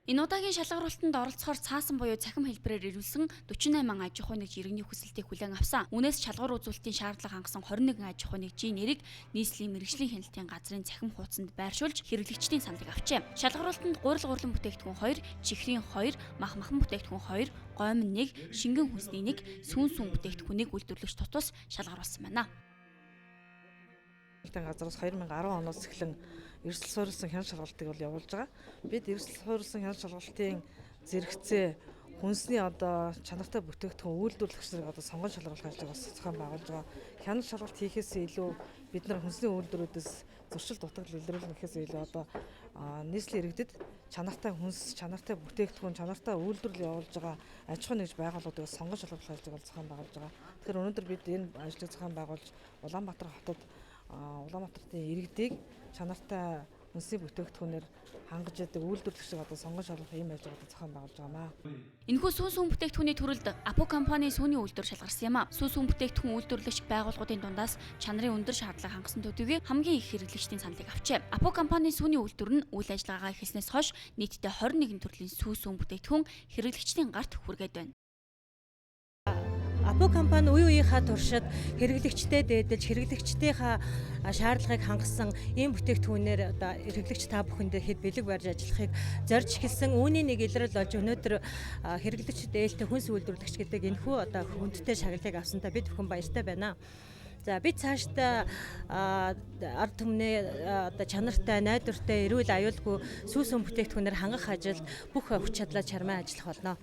Энэ удаагийн шалгаруулалтанд оролцохоор цаасан буюу цахим хэлбэрээр ирүүлсэн 48 аж ахуй нэгж иргэний хүсэлтийг хүлээн авсан. Үүнээс шалгуур үзүүлэлтийн шаардлага хангасан 21 аж ахуй нэгжийн нэрийг нийслэлийн мэргэжлийн хяналтын газрын цахим хуудсанд байршуулж хэрэглэгчдийн саналыг авчээ. Шалгаруулалтанд гурил гурлан бүтээгдэхүүн 2, чихрийн 2, мах махан бүтээгдэхүүн 2, гоймон 1, шингэн хүнсний 1, сүүн сүүн бүтээгдэхүүнийг үйлдвэрлэгч тутус шалгаруулсан байна. Хяналтын газраас 2010 оноос эхлэн эрсдэл суурилсан хяналт шалгалтыг бол явуулж байгаа. Бид эрсдэл суурилсан хяналт шалгалтын зэрэгцээ хүнсний одоо чанартай бүтээгдэхүүн үйлдвэрлэгч нарыг одоо сонгон шалгаруулах ажлыг бас зохион байгуулж байгаа. Хяналт шалгалт хийхээс илүү бид нар хүнсний үйлдвэрүүдээс зуршил дутагдал илрүүлнэ гэхээс илүү одоо нийслэлийн иргэдэд чанартай хүнс, чанартай бүтээгдэхүүн, чанартай үйлдвэрлэл явуулж байгаа аж ахуйн нэгж байгууллагуудыг сонгон шалгаруулах ажлыг бол зохион байгуулж байгаа. Тэгэхээр өнөөдөр бид энэ ажлыг зохион байгуулж Улаанбаатар хотод Улаанбаатарын иргэдийг чанартай хүнсний бүтээгдэхүүнээр хангаж яадаг үйлдвэрлэгчийг одоо сонгон шалгах ийм ажлыг одоо зохион байгуулж байгаамаа. Энэхүү сүүн сүүн бүтээгдэхүүний төрөлд Апу компани сүүний үйлдвэр шалгарсан юм а. Сүү сүүн бүтээгдэхүүн үйлдвэрлэгч байгууллагуудын дундаас чанарын өндөр шаардлага хангасан төдийгүй хамгийн их хэрэглэгчдийн саналыг авчээ. Апу компани сүүний үйлдвэр нь үйл ажиллагаагаа эхэлснээс хойш нийтдээ 21 төрлийн сүү сүүн бүтээгдэхүүн хэрэглэгчдийн гарт хүргээд байна. Апу компани үе үеийнхаа туршид хэрэглэгчтэй дээдэлж хэрэглэгчдийнхаа шаардлагыг хангасан ийм бүтээгдэхүүнээр одоо хэрэглэгч та бүхэндээ хэд бэлэг барьж ажиллахыг зорж эхэлсэн. Үүний нэг илрэл болж өнөөдөр хэрэглэгчид ээлтэй хүнс үйлдвэрлэгч гэдэг энэхүү одоо хүндтэй шагналыг авсантай бид бүхэн баяртай байна. За бид цаашдаа ард түмнээ одоо чанартай, найдвартай, эрүүл аюулгүй сүүсэн сүүн бүтээгдэхүүнээр хангах ажилд бүх хүч чадлаа чармай ажиллах болно.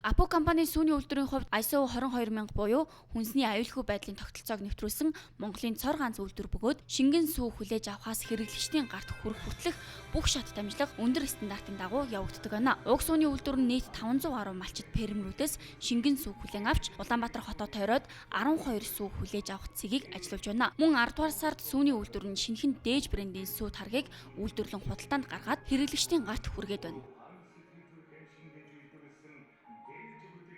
Апу компани сүүний үйлдвэрийн хувьд ISO 22000 буюу хүнсний аюулгүй байдлын тогтолцоог нэвтрүүлсэн Монголын цор ганц үйлдвэр бөгөөд шингэн сүү хүлээж авахаас хэрэглэгчдийн гарт хүрэх хүртэлх бүх шат дамжлага өндөр стандартын дагуу явагддаг байна. Уг сүүний үйлдвэр нь нийт 500 гаруй малчит фермерүүдээс шингэн сүү хүлээн авч Улаанбаатар хотоо тойроод 12 сүү хүлээж авах цэгийг ажилуулж байна. Мөн 10 дугаар сард сүүний үйлдвэр нь шинэхэн дээж брендийн сүү таргийг үйлдвэрлэн худалдаанд гаргаад хэрэглэгчдийн гарт хүргээд байна.